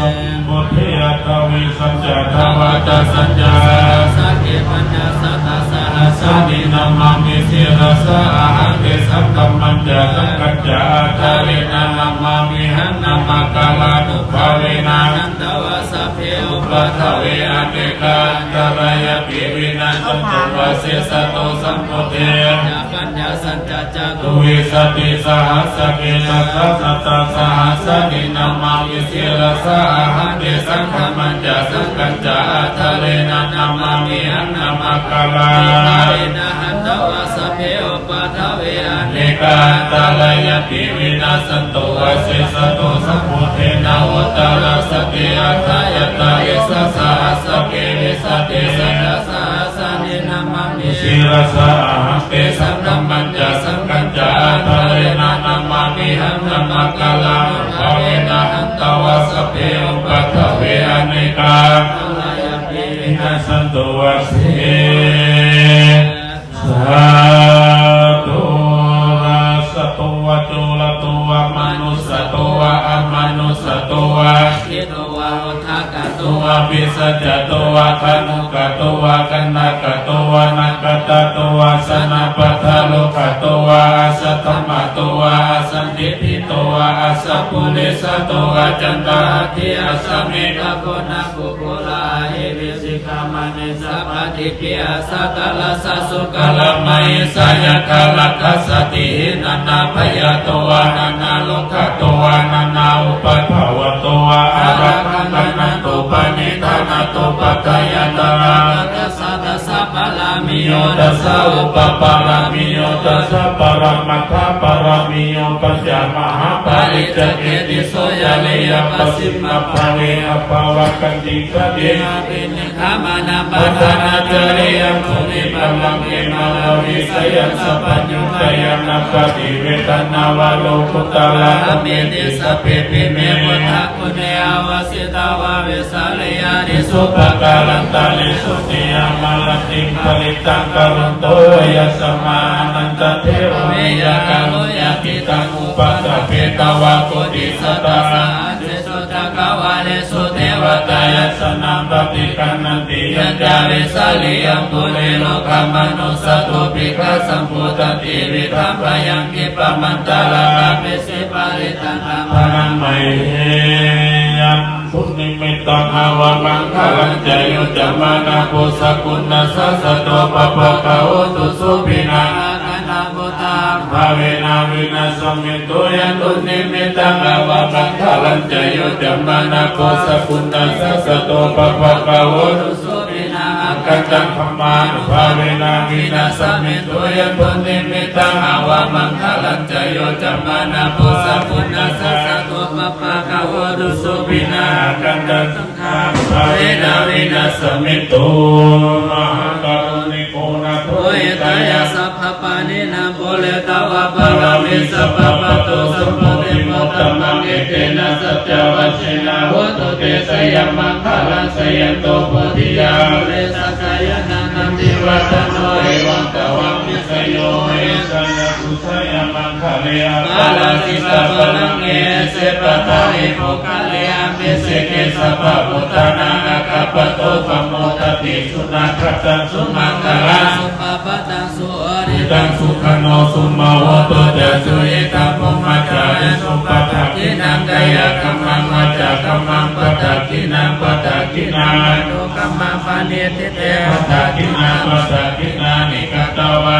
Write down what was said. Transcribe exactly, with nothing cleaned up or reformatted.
Sambuddhe aṭṭhavīsañca dvādasañca sahassake pañcasatasahassāni namāmi sirasā ahaṃ. Tesaṃ dhammañca saṅghañca ādarena namāmihaṃ. Namakārānubhāvena hantvā sabbe upaddave anekā antarāyāpi vinassantu asesato. Sambuddhe pañcasatasahassake dasasatasahassāni namāmi sirasā ahaṃ. Tesaṃ dhammañca saṅghañca ādarena namāmihaṃ. Namakārānubhāvena hantvā sabbe upaddave anekā antarāyāpi vinassantu asesato. Sambuddhe navuttarasate aṭṭhacattāḷīsasahassake vīsatisatasahassāni namāmi sirasā ahaṃ. Tesaṃ dhammañca saṅghañca ādarena namāmihaṃ. Namakārānubhāvena hantvā sabbe upaddave anekā antarāyāpi vinassantu asesato. Rājato vā corato vā manussato vā amanussato vā to vā udakato vā pisācato vā khāṇukato vā kaṇṭakato vā nakkhattato vā janapadarogato vā asaddhammato vā asandiṭṭhito vā asappurisato vā caṇḍahatthi-assa-miga-goṇa-kukkura-ahi-vicchika-maṇi-sabbaṭṭhibhi-asaṭṭhārajā-sūkarā-mahesā yakkhā-rakkhasādīhi nānābhayato vā nānārogato vā nānāupaddavato vā ārakkhaṃ gaṇhantu parittā. Nāthopaddayantā tathāgatassa dasa pāramiyo dasa upapāramiyo dasa paramattha pāramiyo pañca mahāpariccāge tisso cariyappaṭivedappaṭivedappassakappavāhapāvakkantiṃ jātiṃ abhinikkhamanaṃ padhānacariyaṃ puripallaṅke māravijayaṃ sabbaññutañāṇappaṭi vedanaṃ vā lokuttaradhammeti sabbepime buddhaguṇe āvajjitvā vesāliyā tīsu pākārantaresu tiyāmarattiṃ parittaṃ karonto yasmā ānandatthero viya kāruññacittaṃ upaṭṭhapetvā koṭisatasahassesu cakkavāḷesu devatā yassāṇaṃ paṭiggaṇhanti yañca vesāliyaṃ pure rogāmanussadubbhikkhasambhūtantividhaṃ bhayaṃ khippamantaradhāpesi parittaṃ brahmaṇaṃ mayhaṃ. Yaṃ dunnimittaṃ avamaṅgalañca yo cāmanāpo sakuṇassa saddo pāpaggaho dussupinaṃ akantaṃ buddhaṃ bhāvena vināsamentu. Yaṃ dunnimittaṃ avamaṅgalañca yo cāmanāpo sakuṇassa saddo pāpaggaho dussupinaṃ akantaṃ dhammānubhāvena vināsamentu. Yaṃ dunnimittaṃ avamaṅgalañca yo cāmanāpo sakuṇassa saddo pāpaggaho dussupinaṃ akantaṃ saṅghānubhāvena vināsamentu. Mahākāruṇiko nātho hitāya sabbapāṇinaṃ pūretvā pāramī sabbā patto sambodhimuttamaṃ etena saccavajjena hotu te jayamaṅgalaṃ. Jayanto bodhiyā mūle sakyānaṃ nandivaḍḍhano evaṃ tvaṃ vijayo hohi jayassu jayamaṅgale aparājitapallaṅke sīse paṭhavipokkhare abhiseke sabbabuddhānaṃ aggappatto pamodati. Sunakkhattaṃ sumaṅgalaṃ suppabhātaṃ suhuṭṭhitaṃ sukhaṇo sumuhutto ca suyiṭṭhaṃ brahmacārisu padakkhiṇaṃ kāyakammaṃ vācākammaṃ padakkhiṇaṃ padakkhiṇaṃ manokammaṃ paṇidhī te padakkhiṇā padakkhiṇāni katvā